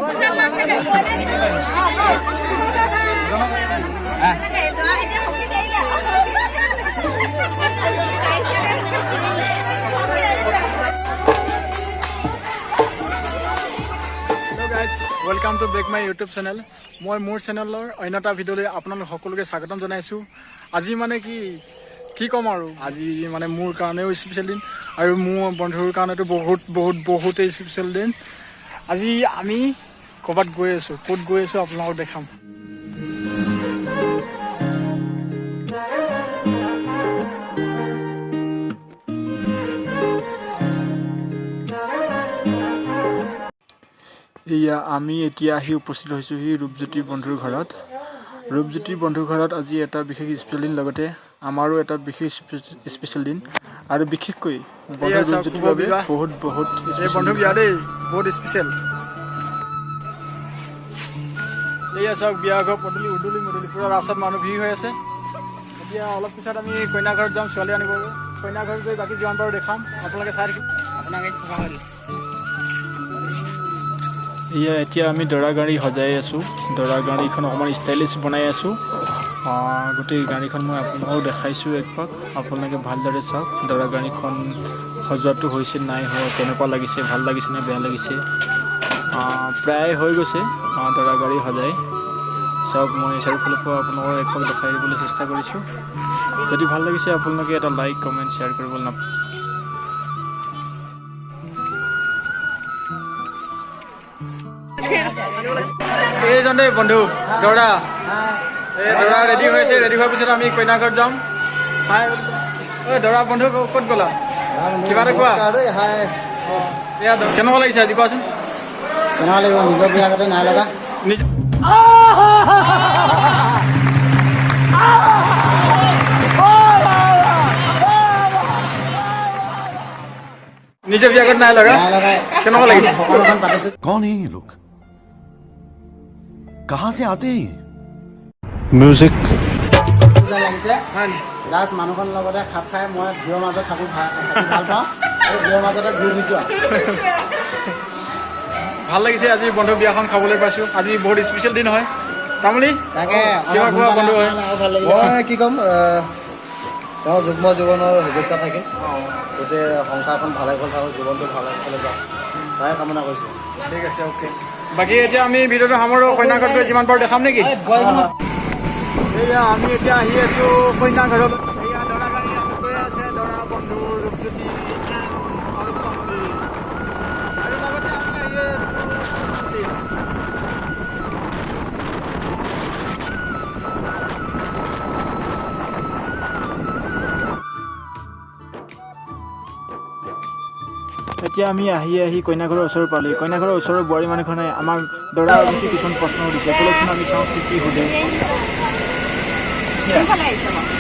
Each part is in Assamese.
Hello guys, welcome to back my YouTube channel. মই মোৰ চেনেলৰ অন্য এটা ভিডিঅ'লৈ আপোনালোক সকলোকে স্বাগতম জনাইছোঁ। আজি মানে কি কি ক'ম আৰু, আজি মানে মোৰ কাৰণেও স্পেচিয়েল দিন আৰু মোৰ বন্ধুৰ কাৰণেতো বহুত বহুত বহুতেই স্পেচিয়েল দিন। আজি আমি ক'ৰবাত গৈ আছোঁ। ক'ত গৈ আছোঁ আপোনালোকক দেখাম। এয়া আমি এতিয়া আহি উপস্থিত হৈছোঁহি ৰূপজ্যোতি বন্ধুৰ ঘৰত। ৰূপজ্যোতি বন্ধুৰ ঘৰত আজি এটা বিশেষ স্পেচিয়েল দিন, লগতে আমাৰো এটা বিশেষ স্পেচিয়েল দিন আৰু বিশেষকৈ বন্ধু ৰূপজ্যোতিৰ বাবে বহুত বহুত বন্ধু বিয়া দেই, বহুত স্পেচিয়েল। এয়া চাওক, বিয়া ঘৰ পদূলি উদুলি মুদুলি, পূৰা ৰাস্তাত মানুহ ভিৰ হৈ আছে। এতিয়া অলপ পিছত আমি কইনা ঘৰত যাম ছোৱালী আনিব। কইনা ঘৰত গৈ বাকী যিমান পাৰোঁ দেখাম, আপোনালোকে চাই থাকিব। এয়া এতিয়া আমি দৰা গাড়ী সজাই আছোঁ। দৰা গাড়ীখন অকণমান ষ্টাইলিছ বনাই আছোঁ। গোটেই গাড়ীখন মই আপোনালোকক দেখাইছোঁ একপাক, আপোনালোকে ভালদৰে চাওক। দৰা গাড়ীখন সজোৱাটো হৈছে নাই হোৱা, কেনেকুৱা লাগিছে, ভাল লাগিছে নে বেয়া লাগিছে। প্ৰায় হৈ গৈছে দৰা গাড়ী সজাই। চাওক, মই চাৰিওফালৰ পৰা আপোনালোকক একপাক দেখাই দিবলৈ চেষ্টা কৰিছোঁ। যদি ভাল লাগিছে আপোনালোকে এটা লাইক, কমেণ্ট, শ্বেয়াৰ কৰিবলৈ নাপাহৰিব। এইজন দেই বন্ধু দৰা। এই দৰা ৰেডি হৈ আছে। ৰেডি হোৱাৰ পিছত আমি কইনা ঘৰত যাম। হাই ঐ দৰা বন্ধু, ক'ত গ'লা? কিবা এটা কোৱা। এয়া কেনেকুৱা লাগিছে আজি, কোৱাচোন? কেনেকুৱা লাগিব, নিজৰ বিয়া আগতে নাই লগা। নিজে বিয়া আগত নাই লগা। নাই লগা। কেনেকুৱা লাগিছে? সকাম এখন পাতিছোঁ। कौन है ये लोग? कहां से आते हैं ये? म्यूजिक। পূজা লাগিছে। জাষ্ট মানুহখনৰ লগতে খাপ খাই মই ভিৰৰ মাজত থাকোঁ, থাকি ভাল পাওঁ আৰু ভিৰৰ মাজতে ঘূৰি ফুৰিছোঁ আৰু। ভাল লাগিছে, আজি বন্ধু বিয়াখন খাবলৈ পাইছোঁ। আজি বহুত স্পেচিয়েল দিন হয়। তামুলী। তাকে। কিবা কোৱা বন্ধু হয়। আৰু ভাল লাগিলে। মই কি ক'ম, তেওঁৰ যুগ্ম জীৱনৰ শুভেচ্ছা থাকিল। গোটেই সংসাৰখন ভালে ভালে থাকক, জীৱনটো ভালে ভালে যাওক, তাৰে কামনা কৰিছোঁ। ঠিক আছে, অ'কে। বাকী এতিয়া আমি ভিডিঅ'টো সামৰোঁ। কইনা ঘৰত গৈ যিমান পাৰোঁ দেখাম নেকি? এয়া আমি এতিয়া আহি আছো কইনা ঘৰত। এয়া দৰা গাড়ী আগত গৈ আছে, দৰা বন্ধু ৰূপজ্যোতি আৰু তামুলী। আৰু লগতে আমি আহি আছো। এতিয়া আমি আহি আহি কইনা ঘৰৰ ওচৰ পালোঁ। কইনা ঘৰৰ ওচৰৰ বোৱাৰী মানুহখনে আমাক দৰা অভিমুখী কিছুমান প্ৰশ্ন সুধিছে। ব'লকচোন আমি চাওঁ কি কি সোধে। কোনফালে আহিছে বাৰু?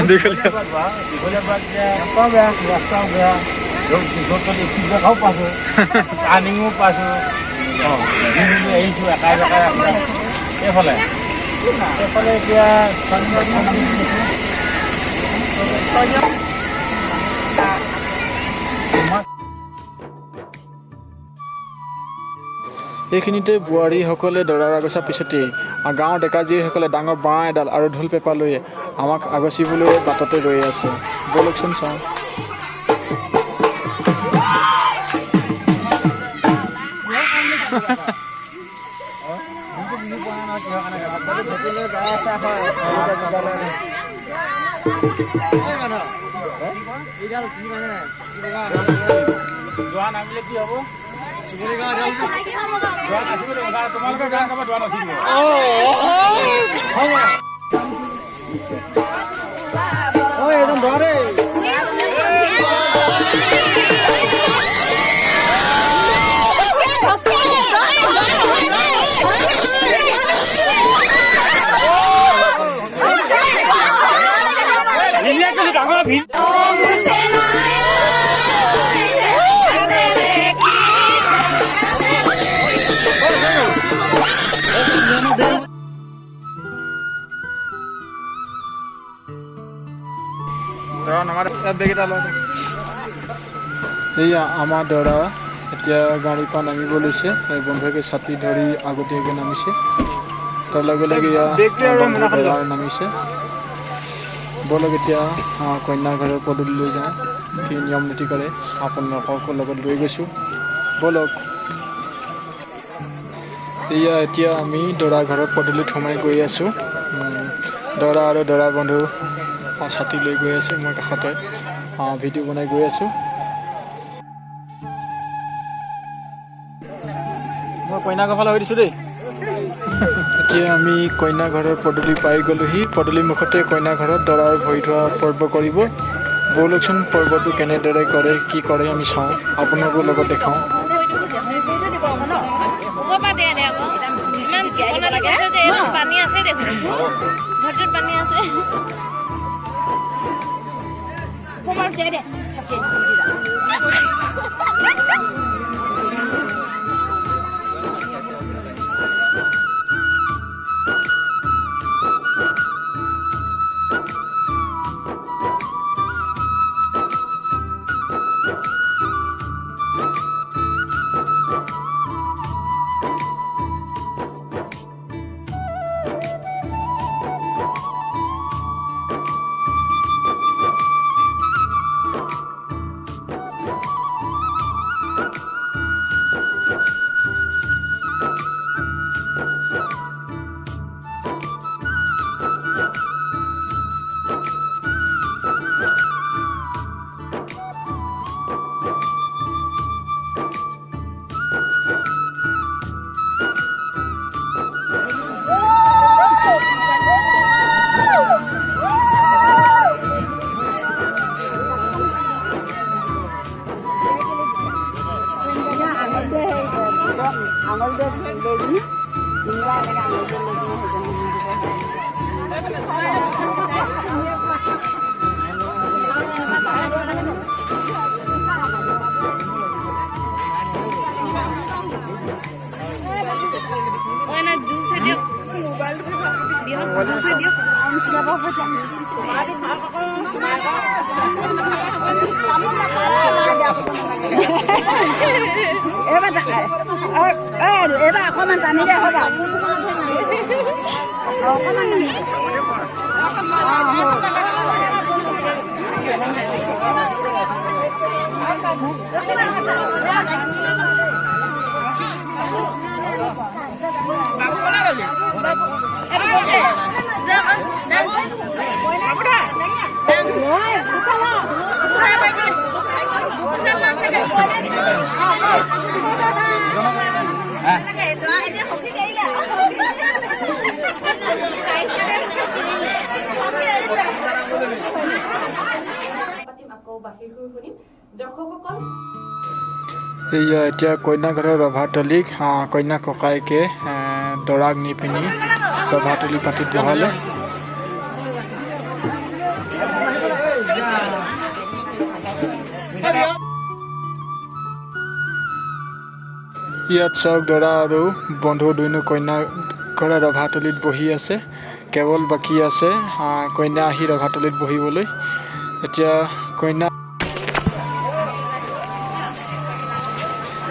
দীঘলীয়া। ৰাস্তাও বেয়া, ৰাস্তাও বেয়া, জেগাও পাইছোঁ, টাৰ্ণিঙো পাইছোঁ। অঁ, আহিছোঁ একাই বেকাই। এইফালে এইফালে এতিয়া। এইখিনিতে বোৱাৰীসকলে দৰাৰ আগচাৰ পিছতেই গাঁৱৰ ডেকা জীয়ৰীসকলে ডাঙৰ বাঁহ এডাল আৰু ঢোল পেঁপা লৈ আমাক আগচিবলৈ বাটতে ৰৈ আছে। ব'লকচোন চাওঁ। যোৱা নামিলে কি হ'ব? যোৱা নাচিব লাগিব। তোমালোকৰ গান গাব, যোৱা নাচিব। ঐ, এজন দৰা দেই। ডাঙৰ ভিৰ। দৰা নামাতে, ইয়াত বেগ এটা লওঁ। এইয়া আমাৰ দৰা। এতিয়া গাড়ীৰ পৰা নামিব লৈছে। বন্ধুকে ছাতি ধৰি আগতীয়াকৈ নামিছে, তাৰ লগে লগে নামিছে। ব'লক এতিয়া কন্যা ঘৰৰ পদূলিলৈ যাওঁ, কি নিয়ম নীতি কৰে আপোনালোকক লগত লৈ গৈছোঁ, ব'লক। এয়া এতিয়া আমি দৰা ঘৰৰ পদূলিত সোমাই গৈ আছোঁ। দৰা আৰু দৰা বন্ধু ছাতি লৈ গৈ আছে, মই কাষতে ভিডিঅ' বনাই গৈ আছোঁ। মই কইনা ঘৰলৈ হৈ দিছোঁ দেই। এতিয়া আমি কইনা ঘৰৰ পদূলি পাই গ'লোহি। পদূলি মুখতে কইনা ঘৰত দৰাৰ ভৰি ধোৱা পৰ্ব কৰিব। ব'লকচোন পৰ্বটো কেনেদৰে কৰে, কি কৰে আমি চাওঁ, আপোনালোকৰ লগত দেখাওঁ। এতিয়া কইনা ঘৰৰ ৰভাতলিক কইনা ককায়েকে দৰাক নি পিনি ৰভাতলি পাতিত বহালে। ইয়াত চাওক দৰা আৰু বন্ধু দুয়ো কইনা ঘৰৰ ৰভাতলিত বহি আছে। কেৱল বাকী আছে কইনা আহি ৰভাতলিত বহিবলৈ। এতিয়া কইনা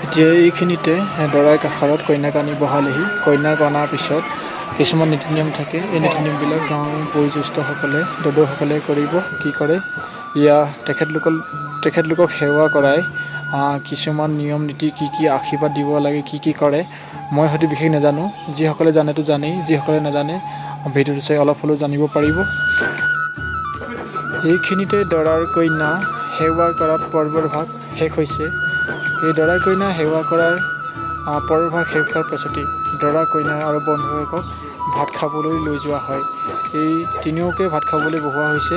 এতিয়া এইখিনিতে দৰাৰ কাষৰত কইনাক আনি বহালেহি। কইনাক অনাৰ পিছত কিছুমান নীতি নিয়ম থাকে। এই নীতি নিয়মবিলাক গাঁৱৰ বয়োজ্যেষ্ঠসকলে, দদৌসকলে কৰিব। কি কৰে, ইয়া তেখেতলোকক সেৱা কৰাই কিছুমান নিয়ম নীতি, কি কি আশীৰ্বাদ দিব লাগে, কি কি কৰে, মই হয়তো বিশেষ নাজানো। যিসকলে জানেতো জানেই, যিসকলে নাজানে ভিডিঅ'টো চাই অলপ হ'লেও জানিব পাৰিব। এইখিনিতে দৰাৰ কইনা সেৱা কৰাত পৰ্বৰ ভাগ শেষ হৈছে। এই দৰা কইনা সেৱা কৰাৰ পৰ্বভাগ শেষ হোৱাৰ পাছতেই দৰা কইনা আৰু বন্ধুৱেকক ভাত খাবলৈ লৈ যোৱা হয়। এই তিনিওকে ভাত খাবলৈ বহোৱা হৈছে।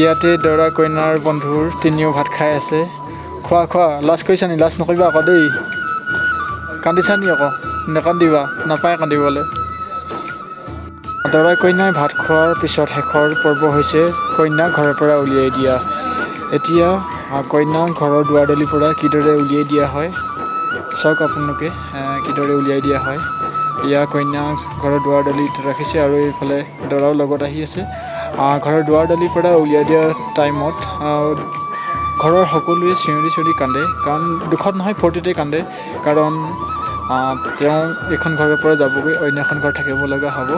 ইয়াতে দৰা কইনাৰ বন্ধুৰ তিনিও ভাত খাই আছে। খোৱা খোৱা, লাজ কৰিছা নি? লাজ নকৰিবা আকৌ দেই। কান্দিছা নি আকৌ? নাকান্দিবা, নাপায় কান্দিবলৈ। দৰা কইনাই ভাত খোৱাৰ পিছত শেষৰ পৰ্ব হৈছে কইনাক ঘৰৰ পৰা উলিয়াই দিয়া। এতিয়া কইনাক ঘৰৰ দুৱাৰডলিৰ পৰা কিদৰে উলিয়াই দিয়া হয় চাওক আপোনালোকে, কিদৰে উলিয়াই দিয়া হয়। এয়া কইনাক ঘৰৰ দুৱাৰডলিত ৰাখিছে আৰু এইফালে দৰাও লগত আহি আছে। ঘৰৰ দুৱাৰডলিৰ পৰা উলিয়াই দিয়া টাইমত ঘৰৰ সকলোৱে চিঞৰি চিঞৰি কান্দে, কাৰণ দুখত নহয়, ফূৰ্তিতে কান্দে, কাৰণ তেওঁ এইখন ঘৰৰ পৰা যাবগৈ, অন্য এখন ঘৰ থাকিব লগা হ'ব।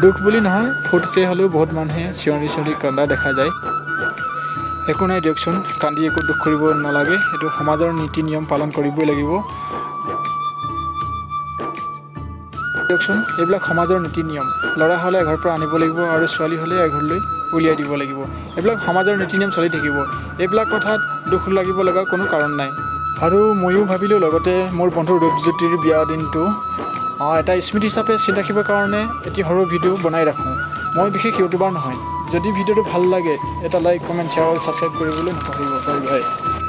দুখ বুলি নহয়, ফূৰ্তিতে হ'লেও বহুত মানুহে চিঞৰি চিঞৰি কন্দা দেখা যায়। একো নাই দিয়কচোন, কান্দি একো দুখ কৰিব নালাগে, এইটো সমাজৰ নীতি নিয়ম পালন কৰিবই লাগিব দিয়কচোন। এইবিলাক সমাজৰ নীতি নিয়ম, ল'ৰা হ'লে এঘৰৰ পৰা আনিব লাগিব আৰু ছোৱালী হ'লে এঘৰলৈ উলিয়াই দিব লাগিব। এইবিলাক সমাজৰ নীতি নিয়ম চলি থাকিব, এইবিলাক কথাত দুখ লাগিব লগা কোনো কাৰণ নাই। আৰু ময়ো ভাবিলোঁ লগতে মোৰ বন্ধু ৰূপজ্যোতিৰ বিয়া দিনটো এটা স্মৃতি হিচাপে চিন ৰাখিবৰ কাৰণে এটি সৰু ভিডিঅ' বনাই ৰাখোঁ। মই বিশেষ ইউটিউবাৰ নহয়, যদি ভিডিঅ'টো ভাল লাগে এটা লাইক, কমেণ্ট, শ্বেয়াৰ আৰু ছাবস্ক্ৰাইব কৰিবলৈ নাপাহৰিব। Bye bye.